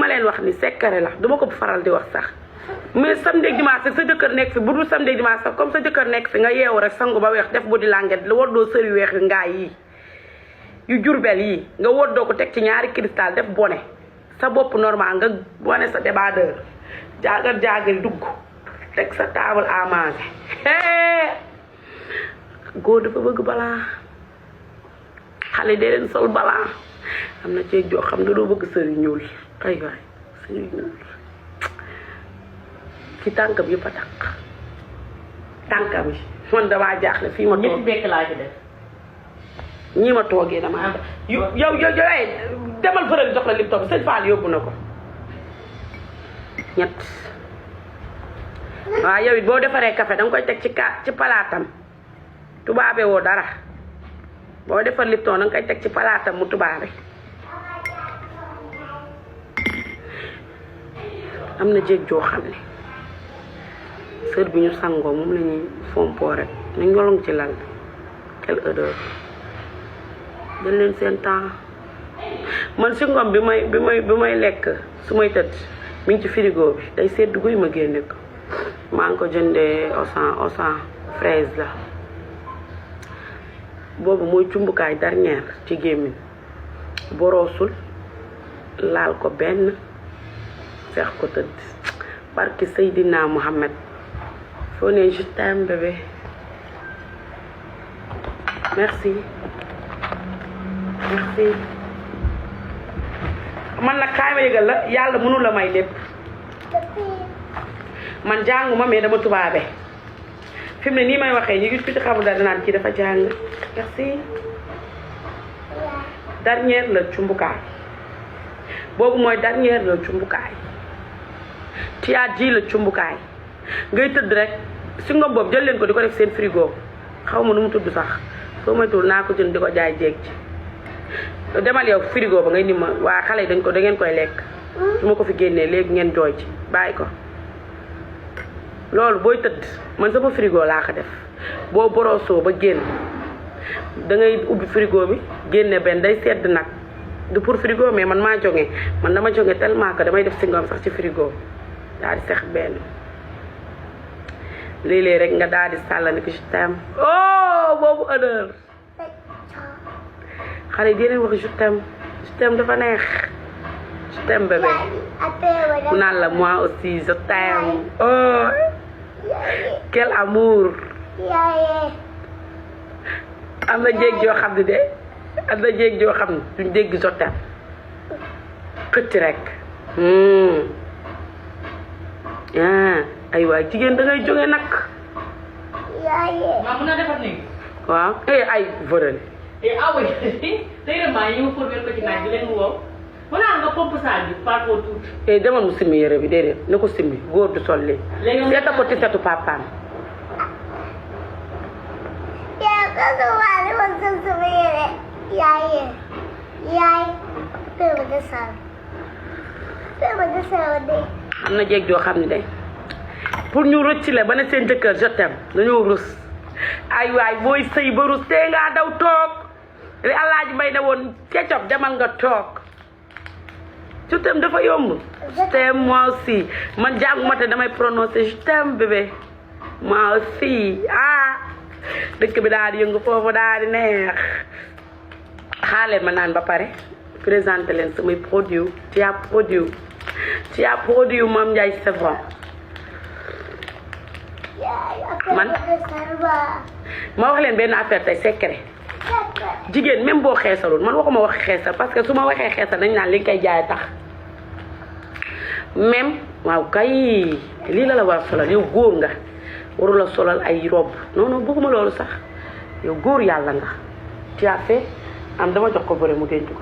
ma leen wax ni secret la duma ko faral di wax sax mais samedi ak dimanche sa jëkkër nekk fi bu dul samedi ak dimanche sax comme sa jëkkër nekk fi nga yeewu rek sangu ba weex def body languette la woddoo sëri weex yu ngaay yi yu jurbel yi nga woddoo ko teg ci ñaari cristal def bone sa bopp normal nga wane sa débardeur jaagar dugg teg sa table à manger góor dafa bëgg balaa xale dee leen sol balaa am na ceeg joo xam ne doo bëgg sëri ñuul ay waay sëri ñuul ci tànkam yëpp a takk tànkam yi man damaa jaaxle fii ma toog ñetti bekk laa ci def ñii ma toogee damaa yow demal fëral jox la lim toog sëñ Fall yóbbu na ko ñett waaw yow it boo defaree café danga koy teg ci palaatam tubaabe woo dara boo defar Lipton danga koy teg ci palaatam mu tubaabe am na jéeg joo xam ne sër bi ñu sangoo moom la ñuy fompoo rek nañ ñolong ci lal quelle odeur dañ leen seen temps man si ngom bi may lekk su may tëdd mi ngi ci frigo bi day sedd guy ma génne ko maa ngi ko jëndee osan fraise la boobu mooy cumbukaay dernière ci gémmiñ boroosul laal ko benn feex ko tëdd barki Seydina Mohamed foo ne je t'aime bébé merci man nag kaay ma yëgal la yàlla mënu la may lépp man jànguma mais dama tubaabe fi mu ne nii may waxee ñu gis ku ci xamul dara naan kii dafa jàng merci dernière la cumbukaay boobu mooy dernière la cumbukaay tiyaat ji la cumbukaay ngay tëdd rek si ngom boobu jël leen ko di ko def seen frigo xaw ma nu mu tudd sax soo moytuwul naa ko jënd di ko jaay jéeg ci demal yow frigo ba ngay ni ma waa xale yi da ngeen koy lekk su ma ko fi génnee léegi ngeen jooy ci bàyyi ko loolu booy tëdd man sama frigo laa ko def boo borosoo ba génn da ngay ubbi frigo bi génne benn day sedd nag du pour frigo mais man maa jonge man dama jonge tellement que damay def si ngom sax ci frigo daal di sex benn léeg-léeg rek nga daal di sàllani ko je t'aime oh boobu odeur xale yi di leen wax je t'aime dafa neex je t'aime bébé mu naan la moi aussi je t'aime oh quel amour am na jéeg joo xam ne duñ dégg je t'aime xëcc rek ay waay jigéen da ngay jóge nag maa mun naa defar nii waaw ay vërël awoy tey de maa ñëw pour ko ci naaj bi leen mu wow mu naan nga pompe saal bi parfois tuuti demal mu simmi yére bi déedéet na ko simmi góor du sol lii seeta ko ci setu papaam am na jéeg joo xam ne de pour ñu rëcc la ba ne seen jëkkër je t'aime dañoo rus ay waay booy sëy ba rus tee ngaa daw toog li Alaaji Mbay ne woon kecop demal nga toog je t'aime dafa yomb je t'aime moi aussi man jànguma te damay prononcer je t'aime bébé moi aussi dëkk bi daal di yëngu foofu daal di neex xaaleen ma naan ba pare présenté leen samay produit ci a produit Mame Ndiaye Savon man ma wax leen benn affaire tey secret jigéen même boo xeesalul man waxuma wax xeesal parce que su ma waxee xeesal dañ naan li nga koy jaay tax même waaw kay lii la war a solal yow góor nga warula solal ay robe non bëgguma loolu sax yow góor yàlla nga tu as fait dama jox ko bëre mu denc ko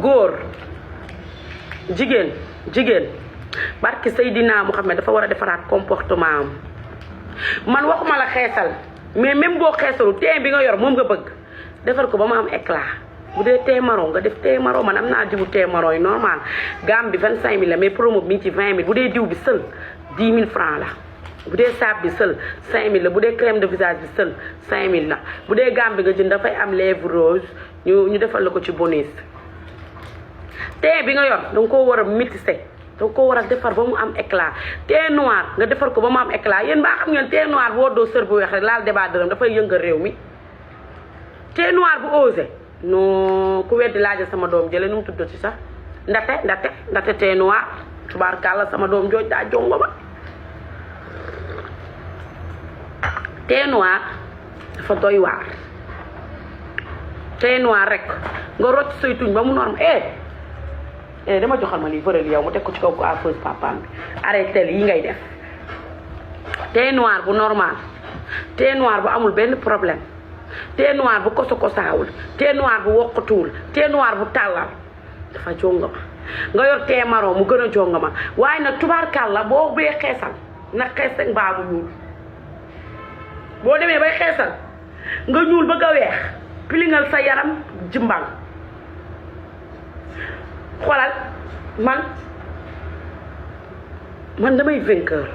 góor jigéen barki Seydina Muhammad dafa war a defaraat comportement am man waxuma la xeesal mais même boo xeesalu teint bi nga yor moom nga bëgg defar ko ba mu am éclat bu dee teint marron nga def teint marron man am naa jiwu teint marron yi normal gamme bi 25000 la mais promo bi mi ngi ci 20000 bu dee diw bi seul 10 000 francs la bu dee saabu bi seul 5000 la bu dee crème de visage bi seul 5000 la bu dee gamme bi nga jënd dafay am lèvre rose ñu defal la ko ci bonus tee bi nga yor danga koo war a métissé danga koo war a defar ba mu am éclat thé noir nga defar ko ba mu am éclat yéen baa xam ngeen thé noir bu woddoo sër bu weex rek laal débat dërëm dafay yëngal réew mi thé noir bu osé non ku weddi laaja sama doom jële nu mu tudd ci sax ndate thé noir tubaarkàlla sama doom jooj daa jongo ba thé noir dafa doy waar thé noir rek nga rocc say tuñ ba mu normal dama joxal ma lii vërël yow mu teg ko ci kaw ko affeuse papaam bi arrêté yi ngay def thé noir bu normal thé noir bu amul benn problème thé noir bu kosaawul thé noir bu woqatuwul thé noir bu tàllal dafa jongama nga yor thé marron mu gën a jongama waaye nag tubaarkàlla boo bee xeesal nag xees ak mbaa bu ñuul boo demee bay xeesal nga ñuul ba nga weex pilingal sa yaram jimbal xoolal man damay vainqueur